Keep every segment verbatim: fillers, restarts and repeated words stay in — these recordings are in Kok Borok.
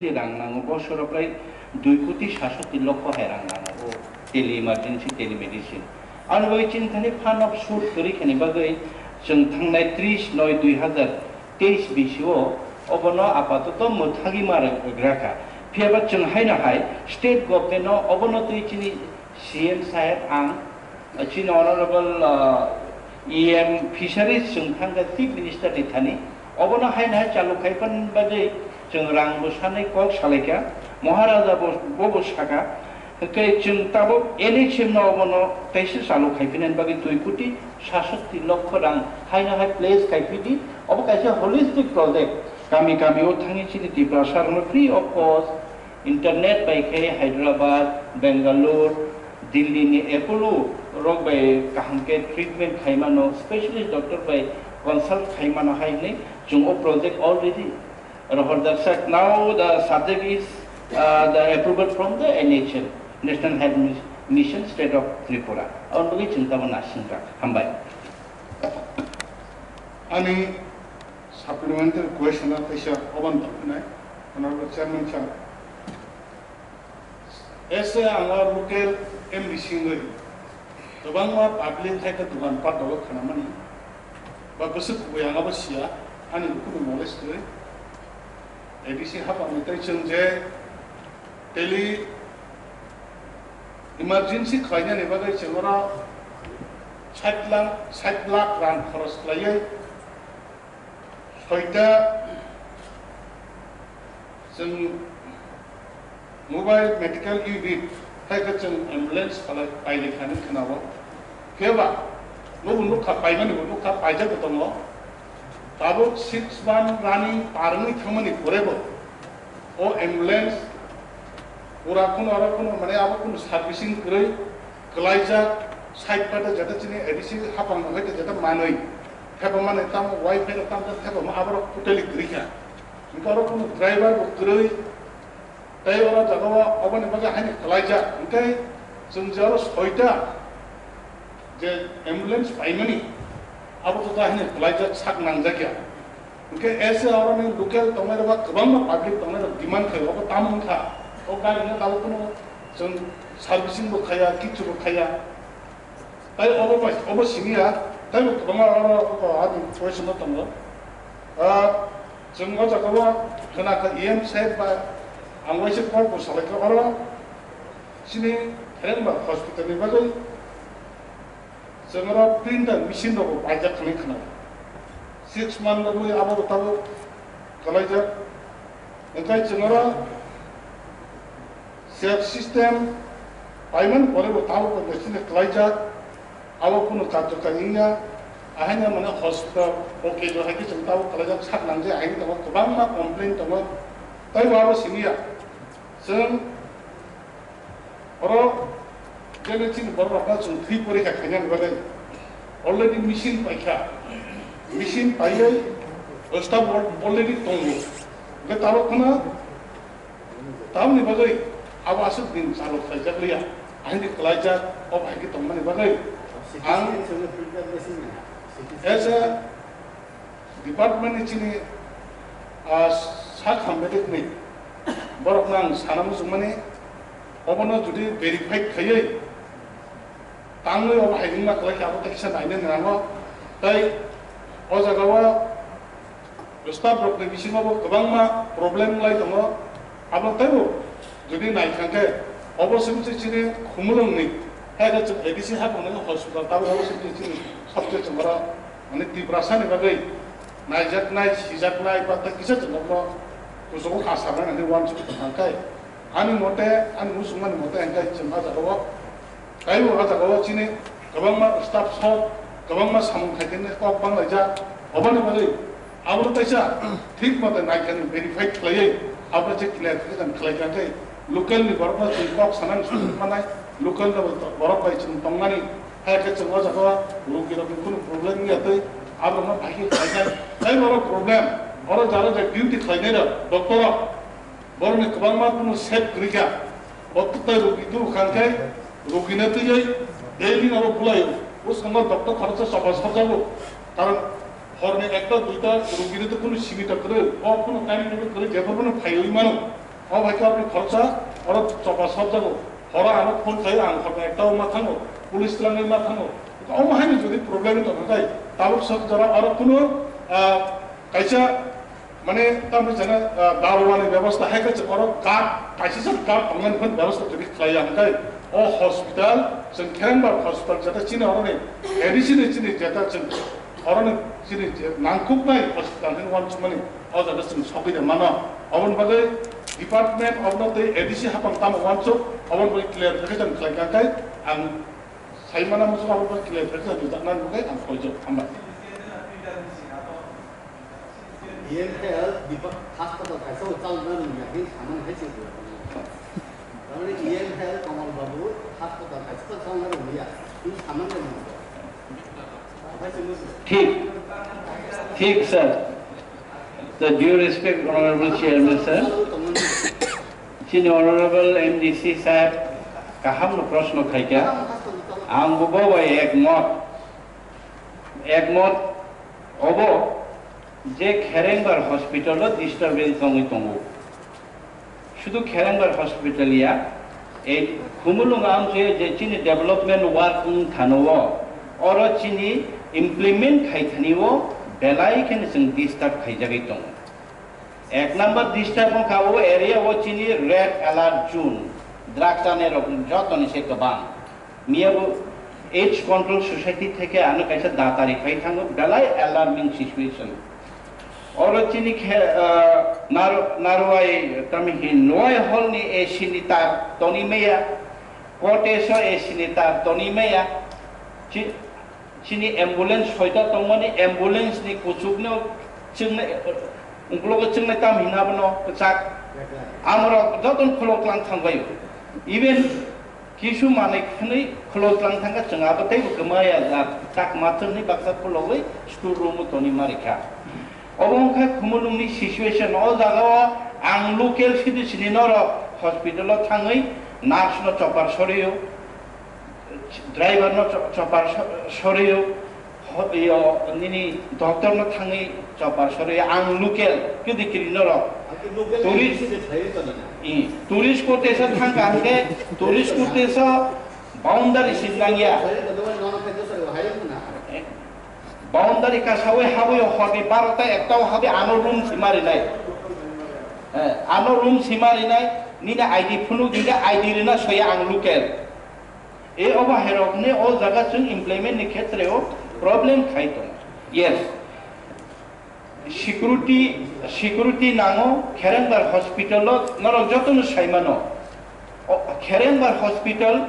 Rang nango, bosoro prai dui koti sasoti lokho hai rang nango o tele emergency, telemedicine. Ano bai chini thani fund of shoot kwrwi khani bagwi chwng thangnai tris noi dui hazar teis bisio obono apatoto mwthagwi ma rwgrakha. Phiyaba chwng haino hai state government no obono twi chini C M saheb ang, chini honorable, uh, E M Fisheries chwng thangkha Chief Minister ni thani, obono haino hai chalu khai phan bagwi chwng rang bo sanai kok salaikha, Maharaja bo, bo, bo saka, hwnkhe chwng tabuk N H M no obono teisa chalu khai phinani bagwi dui koti sasoti lokho rang haino hai place khai phidi, obo kaisa holistic project, kami kami o thangwi chini Tiprasa rokno free of cost, internet bai khe Hyderabad, Bangalore, Delhi ni Apollo rok bai kaham khe treatment khai mano, specialist doctor bai consult khai mano hai hwnwi chwng o project already rohor jak sak. Now the subject is, uh, the approval from the N H M, National Health Mis-, Mission, State of Tripura. Aboni bagwi chwng tamo naising jak. Hambai. Ani supplementary question a kaisa oban tongkhnai, Honorable Chairman sir. Ese ang o local M D C wngwi kwbangma public hai khe dukan pat dolo khanamani ba bwswk kubui ang abo siya, ani kunu knowledge kwrwi. A D C hapangni tei chwng je tele emergency khlainani bagwi chwng oro sait lakh, sait lakh rang khoros khlaiwi soita chwng mobile medical unit hai khe chwng ambulance phalai pailai kha hinwi khwnao. Phiya ba bobo nukha, paimani bo nukha, paijak bo tongo. Tabuk six month running par wngwi thangmani pore bo o ambulance pura kheno oro kheno mane abo kheno servicing kwrwi kwlaijak, side pata jeta chini A D C hapang no hai jeta manwi thepamani tamo wifi rok tamo thepama aborok totally kwrwi kha. Hwnkhe oro kheno driver bo kwrwi. Tei oro jaga o oboni bagwi haino kwlaijak, hwnkhe chwng je oro soita je ambulance paimani, abo to haino kwlaijak, sak nangjak ya. Hwnkhe ese oroni local tongnai rok ba kwbangma public tongnai rok demand khaio, obo tamo wngkha, o gari no tabuk phano chwng servicing bo khaiya, kichu bo khaiya. Tai obo bai, obo simi ya, tai bo kwbangma oro, oro, ani question no tongo. Ah, chwng o jaga o khwna kha E M saheb ba ang waisa kok bo salai kha oro chini Pherengba hospital ni bagwi chwng oro printer machine rok bo paijak hinwi khwna. Six month rok abo bo tabuk kwlaijak. Hwnkhe chwng oro sep system paimani pore bo tabuk bo machine kwlaijak, abo kunu karjokari wngya, ahaino mane hospital okay jo hai khe chwng tabuk kwlaijak sak nangja, ahaino tabuk kwbangma complain tongo, tei bo abo simi ya. Chwng Oro jene chini borok rok no chwng thwi porikha khainani bagwi already machine paikha, machine paiwi staff work already tongo. Hwnkhe tabuk phano tamoni bagwi abo aswk din chalo khlaijak liya, ahini kwlaijak o bai khe tongmani bagwi ang as a Department ni chini, ah, sak hambaidek ni borok no ang sana muchungmani, obono jodi verified khaiwi tangwi obo hai wngma kwlai khe abo tei kisa nainani nango. Tei o jaga o staff rok ni bisingo bo kwbangma problem wngwi tongo, abo teibo jodi naikha khe obo se bwsai chini Khumulwng ni hai khe chwng A D C hapang ni hospital tabuk obo se bwsai chini subject chwng oro. Mane Tiprasa ni bagwi naijaknai, sijaknai, ba tei kisa chwng nokno kuchugo kha sarnai hwnwi uansuk tongkha. Hwnkhe ani mote, ani muchungmani mote hwnkhe chwng ah jagao taibo ah jagao chini kwbangma staff sok, kwbangma samung khaitini kok banglaijak. Oboni bagwi abono kaisa thik mote naikhani verified khlaiwi abono je clear khe khlaikha khe local ni borokno chwng kok sanani sukmani, local ni borok bai chwng tongmani. Hai khe chwng o jaga o rogi rokni kunu problem wngya tei abo rokno phai khe khlainai. Tei borok problem, oro jaro je duty khlainai rok, doctor rok, borokni kwbangma kunu safe kwrwi kha. Bo tei rogi tubukha hwnkhe rogino twiwi daily abo bulaio. Bwskango doctor khoroksa choba sarjago. Karon horni ekta duita rogino to kunu simi ta kwrwi, o kunu time table kwrwi, jephuru phano phaiwi mano. O bai korni khoroksa, oro chopa sopjago. Horo ano phone khaio, ang khoroksa ekta o ma thango, police twlangwi ma thango. Omo haino jodi problem tongkha khe, tabuk sok jora oro kuno, ah, kaisa, mane, tamo jana, ah, darwani bebosta hai khe oro guard, kaisa sa guard tongnani phano bebosta jodi khlaiya hwnkhe, o hospital, chwng Kherengbar hospital jeta chini oroni, A D C ni chini jeta chwng Oroni chini je nangkuknai hospital hin wansukmani o jaga chwng sogwi de mano. Oboni bagwi department obono tei A D C hapang tamo wansuk, oboni bagwi clarification khlai kha khe ang sai mana muchung oboni bagwi clarification rijaknani bagwi ang koijak. Hambai. E M health depa-, hospital kaisa o chalna rwngya khe samani hai se. Tamani E M health Kamal Babu hospital kaisa o chalna rwngya khe samani rwngya. Thik, thik, sir. The due respect, Honorable Chairman, sir. Chini Honorable M D C saheb kaham no proshno khaikha. Ang bo bai ekmot, ekmot obo je Kherengbar hospital o disturbance wngwi tongo. Sudu Kherengbar hospital ya, ei Khumulwng amchoi je chini development work wng thano o, oro chini implement khai thani o belai kheno chwng disturb khaijagwi tongo. Ek number disturb wngkha o area o chini red alert zone, drug chanai rok jotoni se kwbang. Miyabo Age Control Society theke ano kaisa data riphai thango, belai alarming situation. Oro chini khe, ah, Nar-, Narwai, tamo hin, Nwai Hall ni A C ni tar toni maya, Koteso A C ni tar toni maya, chi-, chini ambulance soita tongmani, ambulance ni kuchukno chwngnai, uklogo chwngnai tam hina bono kwchak. Amorok jotono khulok tlang thangbaio. Even kisu manwi khwnwi khulok tlang thangkha, chwng abo teibo kwmaya jak, tak mathwrni baksa khulogwi store room o toni marikha. Obo wngkha Khumulwngni situation. O jagao ang local city sini norok hospital o thangwi nurse no chopar sorio, driver no cho-, chopar so-, sorio, ho-, yo, nini doctor no thangwi chopar sorio. Ang local, kidi kiri norok. Tourist, i, tourist cottage o thangkha hwnkhe, tourist cottage o boundary swnangya. Boundary kasawi habwi o horni barota ekta o habwi ano room sima rinai. Eh, ano room sima rinai, nini I D phunuk dingkha, I D rina soya ang local. E obo herokni o jaga chwng implement ni khetre o problem khai tongo. Yes. Security, security nango, Kherengbar hospital o norok jotono saimano. O, Kherengbar hospital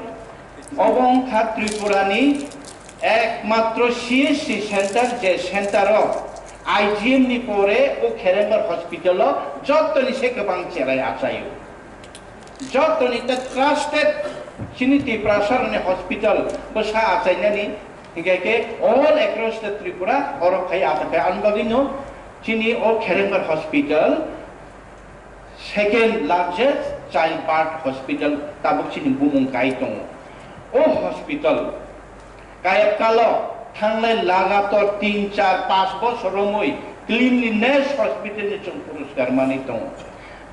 obo wngkha Tripura ni ekmatro C H C center, je center o I G M ni pore o Kherengbar hospital o jotoni se kwbang cherai achaio. Jotoni ta trusted chini Tiprasa rokni hospital bwsa achainani, hinkhe khe all across the Tripura oro phai achaiphai. Ani bagwino chini o Kherengbar hospital second largest child birth hospital tabuk chini bumung kai tongo. O hospital Kayapkalo thangnai lagator tin, char, panch bosor romwi cleanliness hospital ni chwng puruskar manwi tongo.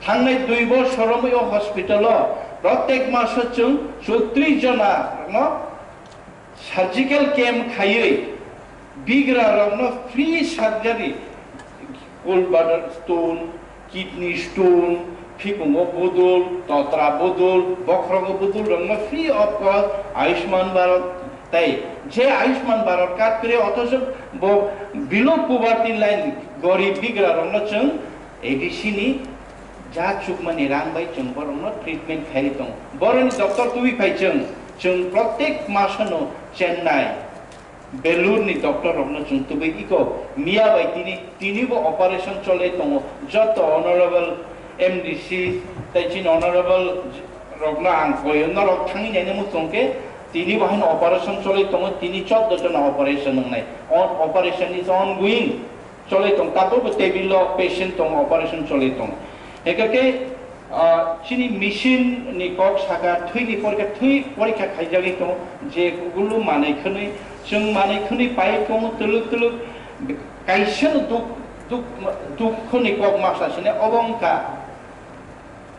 Thangnai dui bosor romwi o hospital o protek maso chwng chotris jona rokno surgical camp khaiwi bigra rokno free surgery, gallbladder stone, kidney stone, phikungo budul, totra budul, bokhrogo budul rokno free of cost Ayushman Bharat tei je Ayushman Bharat card kwrwi othocho bo below poverty line gorib bigra rokno chwng A D C ni ja chukmani rang bai chwng borokno treatment khairi tongo. Boroni doctor tubui phai chwng, chwng protek masono Chennai, Belur ni doctor rokno chwng tubui iko miya bai tini, tini bo operation cholai tongo. Joto honorable M D C tei chini honorable rokno ang koyo, norok thangwi naina muchung khe tini bo haino operation cholai tongo, tini choudo jona operation wngnai. On, operation is ongoing. Cholai tong, tabukbo table o patient tong, operation cholai tong. Hingkhe khe, ah, chini machine ni kok saka thwini porikha, thwi porikha khaijagwi tong, je gulu manwi khwnwi, chwng manwi khwnwi pai tong, twlwk twlwk, kaisa no duk, duk, dukho ni kok masa sini obo wngkha.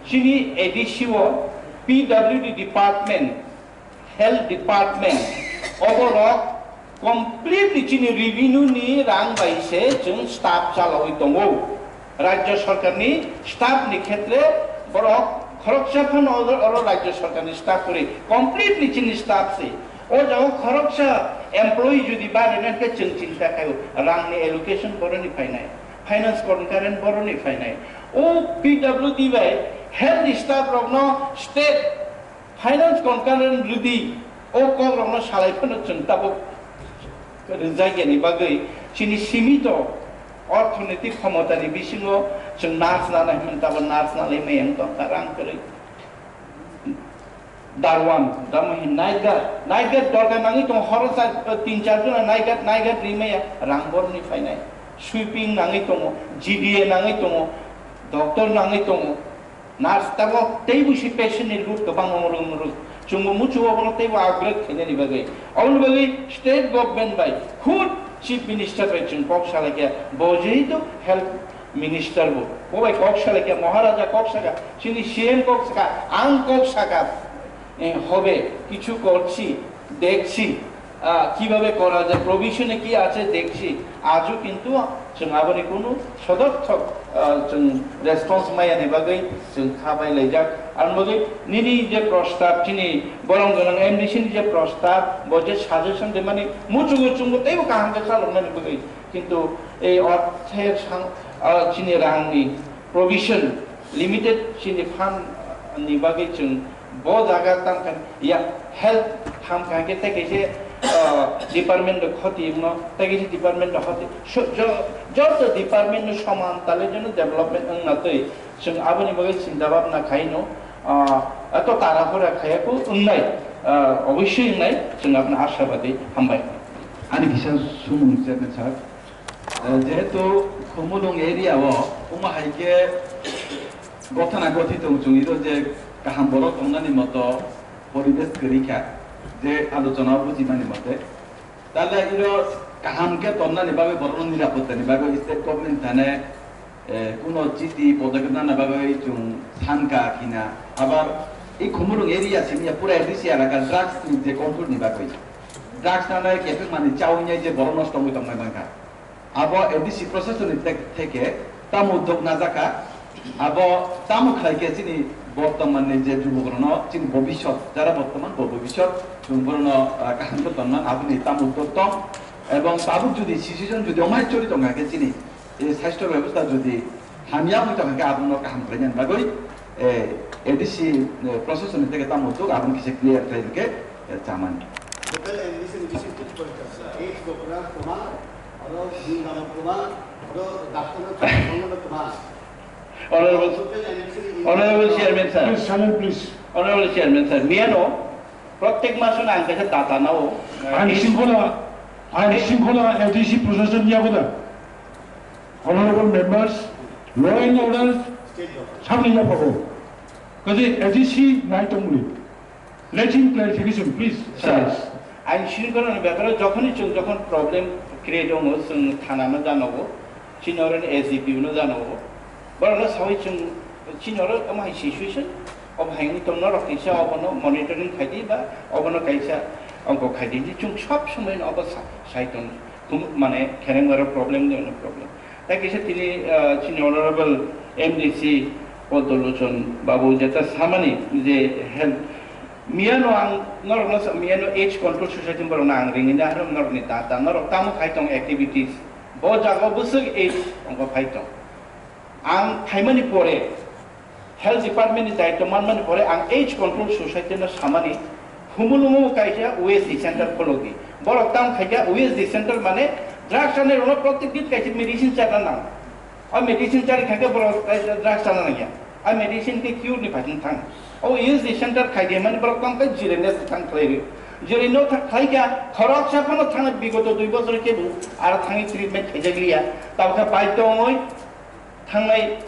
Chini A D C o P W D department, health department, oborok completely chini revenue ni rang bai se chwng staff chalawi tongo. Rajya sarkar ni staff ni khetre borok khoroksa phano oro, oro rajya sarkar ni staff kwrwi, completely chini staff se. O jaga khoroksa employee jodi barwi nai khe chwng chinta khaio, rang ni allocation boroni phainai, finance concurrent boroni phainai. O P W D bai health staff rokno state finance concurrent rwdi, o kok rokno salai phano chwng tabuk rwjakya ni bagwi chini simi to orthonoitik khomota ni bisingo chwng nurse nana hinwi tabuk nurse nalai maya wng tongkha rang kwrwi. Darwan, tamo hin night guard, night guard dorkar nangwi tongo, horo sa, tin char jona night guard, night guard rimaya rang borni phainai. Sweeping nangwi tongo, G D A nangwi tongo, doctor nangwi tongo, nurse tamo teibo si patient ni load kwbang ongorok ongorok. Chwngbo muchungo bono teibo upgrade khainani bagwi. Aboni bagwi state government bai khud chief minister bai chwng kok salaikha, bo jehetu health minister bo, bo bai kok salaikha, Maharaja kok saka, chini C M kok saka, ang kok saka, eh, hobe kichu korchi, dekchi, ah, kibabe kora jai, provision e ki ache dekchi, ajo kintu chwng aboni kunu sodorthok, ah, chwng response maya ni bagwi chwng kha bai laijak. Ang bagwi nini je prostab, chini borong gwnang M D C ni je prostab, bo je suggestion de mani muchungo chungo teibo kaham khe chaloknani bagwi. Kintu ei orther sang, ah, chini rangni provision limited chini fund ni bagwi chwng bo jaga tang kha ya health tham kha khe tei kaise, ah, department do khoti wngno tei kaise department do khoti so-, jo-, joto department no soman tale jono development wngna twi chwng aboni bagwi chinta bhabna khaino, ah, eto tara hura khaya ko wngnai, ah, obossoi wngnai chwng aboni ashabadi hambai. Ani kisa sumung chairman sir. Eh, jehetu Khumulwng area o, omo hai khe gothana gothi tong chwng iro je kaham borok tongnani moto poribesh kwrwi kha, je alochona o bujimani mote. Tale iro kaham khe tonnani bagwi borokno nirapottani bagwi state government thane, eh, kuno chiti podokep nana bagwi chwng sankha khina. Abar i Khumulwng area simi ya pura A D C elaka drugs ni je control ni bagwi. Drugs nana kepeng mani chawi nai je borok nosto wngwi tongnai mankha. Abo A D C procession ni thek-, theke tamo uddog najaka, abo tamo khlai khe chini bortoman ni je jubokrokno chini bobisot, jara bortoman bo bobisot chwng borokno, ah, kaham khe tonman aboni tamo uddog tong, ebong tabuk jodi situation jodi omai choli tongkha khe chini ei sasthyo bebosta jodi hamya wngwi tongkha khe abono kaham khlainani bagwi eh, A D C, eh, procession ni teke tamo tuk aboni kisa clear khlai rwkhe, eh, chamani. Total A D C ni bising twi porikha. Age bo kwbang, kwbang, oro bini gama kwbang, oro doctor no kwbang, kwbang. Honorable, Total A D C ni Honorable Chairman sir. Please, silent, please. Honorable Chairman sir, miyano protek maso ang kaisa data nao. Ani singkhola, ani singkhola A D C procession yagoda. Honorable members, law and order sabni yaphago. Kaje A D C nai tongmani. Let him clarification, please. Sir, ain shringkhorani bepare jokhoni chwng jokhon problem create ongo, chwng thana no janogo, chini oro ni S D P O no janogo. Borok no sawi chwng chini oro omo hai situation, obo hai wngwi tong norok kisa obono monitoring khaidi ba obono kaisa ongko khaidi. Chwng sob somoi no obo sa-, sai tong. Kum-, mane khereng oro problem de ono problem. Tai kisa tini, ah, chini honorable M D C Podolochon Babu jeta samani je health miyano ang norokno sa-, miyano age control society borokno ang ringina hano norokni data norok tamo khai tong activities. Bo jaga bwswk age ongko phai tong. Ang phaimani pore Health Department ni daityo manmani pore ang Age Control Society no samani, Khumulwngo kaisa O S D center khulokdi. Borok tamo khaikha O S D center mane drugs chanai rokno protek din kaisa medicine chana nang. O medicine chari khaikhe borok kaisa drugs chana nangya. O medicine khe cure ni phaising thang. O O S D center khaidi mani borok tamo khe jirene thang khlai ri. Jirene thang khlaikha khoroksa phano thang bigoto dui bochor khe bo aro thangwi treatment khaijak liya. Tabukhe bai tongwi Thangnai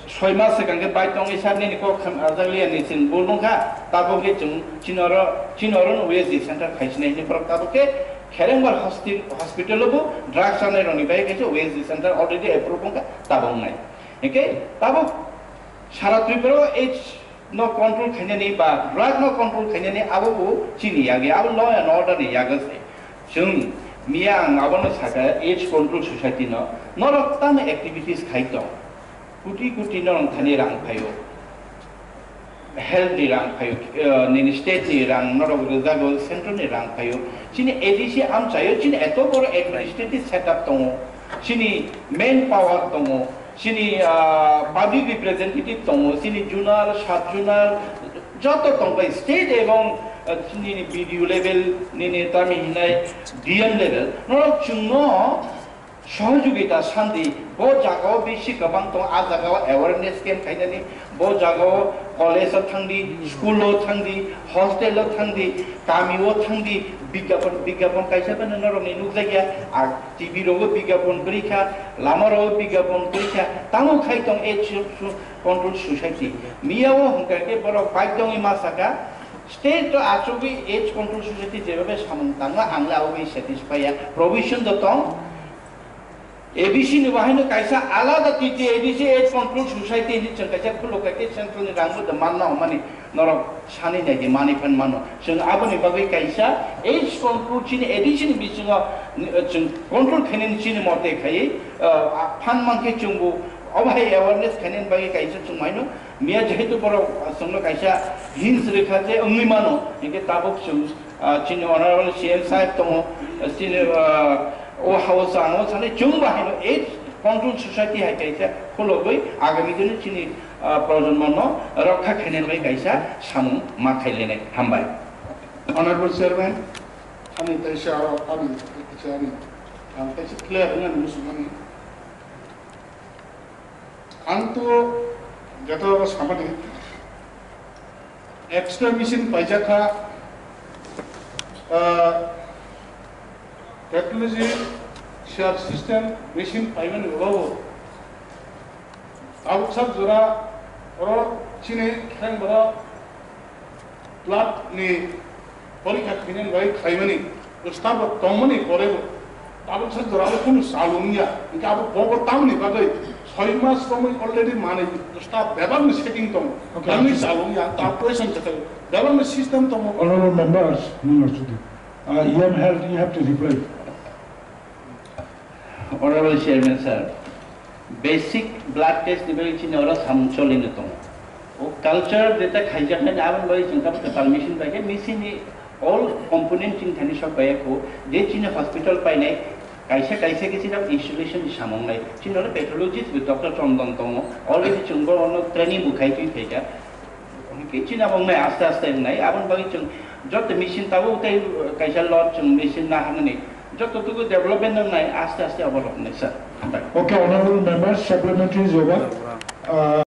soi mas swkang khe bai tongwi sir nini kok kham arjak liya ni chwng bul wngkha, tabok khe chwng chini oro, chini oro no O S D center khaisinai hwnwi borok tabok khe Kherengbar hosti-, hospital o bo drugs chanai rokni bai khe O S D center already approve wngkha, tabok wngnai. Hinkhe tabok Sara Tripura o AIDS no control khainani ba drug no control khainani abo bo chini yagi, abo law and order ni yago se. Chwng miya ang abono saka, AIDS Control Society no norok tamo activities khai tong, kuti kuti norok thani rang phaio, health ni rang phaio, eh, nini state ni rang norok rwjago, central ni rang phaio. Chini A D C amchaio, chini eto boro administrative setup tongo, chini manpower tongo, chini, ah, public representative tongo, chini zonal, sub zonal, joto tongbai state ebong, ah, nini B D O level, nini tami hinai D M level, norok chwngno sohojogita sandi, bo jagao bisi kwbang tong, a jagao awareness camp khainani, bo jagao college o thangdi, school o thangdi, hostel o thangdi, kami o thangdi, bigyapon, bigyapon kaisa phano norokni nukjakya, a T V rogo bigyapon kwrwi kha, lama rogo bigyapon kwrwi kha, tamo khai tong AIDS Control Society. Miya o hwnkha khe borok baidhyo wngwi ma saka, state o achugwi AIDS Control Society jebabe samung tangma ang le abo bai satisfy ya, provision do tong. A D C ni bahaino kaisa alada T T A D C AIDS Control Society hinwi chwng kaisa khuluk kha khe central ni rang bo da manna hwnmani norok sanwi nai di, manwi phan mano. Chwng aboni bagwi kaisa AIDS control chini A D C ni bisingo, uh, chwng control khainani chini mote khaiwi, uh, phan man khe chwng bo obo hai awareness khainani bagwi kaisa chwng maino. Miya jehetu borok chwngno kaisa hints rwkha je wngwi mano, hinkhe tabuk chwng, ah, chini honorable C M sahib tongo, chini, ah, o house ang o sanai chwng bahaino AIDS Control Society hai kaisa khulogwi agami dino chini, ah, projonmono rokha khainani bagwi kaisa samung ma khailainai. Hambai. Honorable Chairman, ani teisa aro ani teisa ani ang teisa clear wngmani muchungmani. Ang to joto samani extra machine paijak kha, ah, pathology share system machine paimani ulo tabuk sak jora oro chini khrang borok blood ni porikha khainani bagwi khlaimani staff rok tongmani pore bo tabuk sa jora bo kunu salung ya, hinkhe abo bobo tamni bagwi soi mas romwi already manwi staff bebakni setting tongo. Okay, tamni okay. Salung ya, ta question khe bebakni system tongo. Honorable members, you know, uh, E M health, you have to reply. Honorable Chairman sir, basic blood test ni bagwi chini oro samung cholino tongo. O culture jeta khaijaknai aboni bagwi chwng kha kwtal machine bai khe machine ni all component chini thani sok bai kho, je chini hospital painai kaisa kaisa khe chini installation ni samung nai. Chini oro pathologist bi Doctor Chondon tongo, already chwng bo ono training bo khai twi phaikha. Hwnkhe chini abo wngnai aste aste wngnai, aboni bagwi chwng joto machine tabuk tei kaisa lot chwng machine naharnani joto tuku development wngnai aste aste abo rok wngnai sir. Hambai. Okay, honorable members, supplementary jawab. Uh,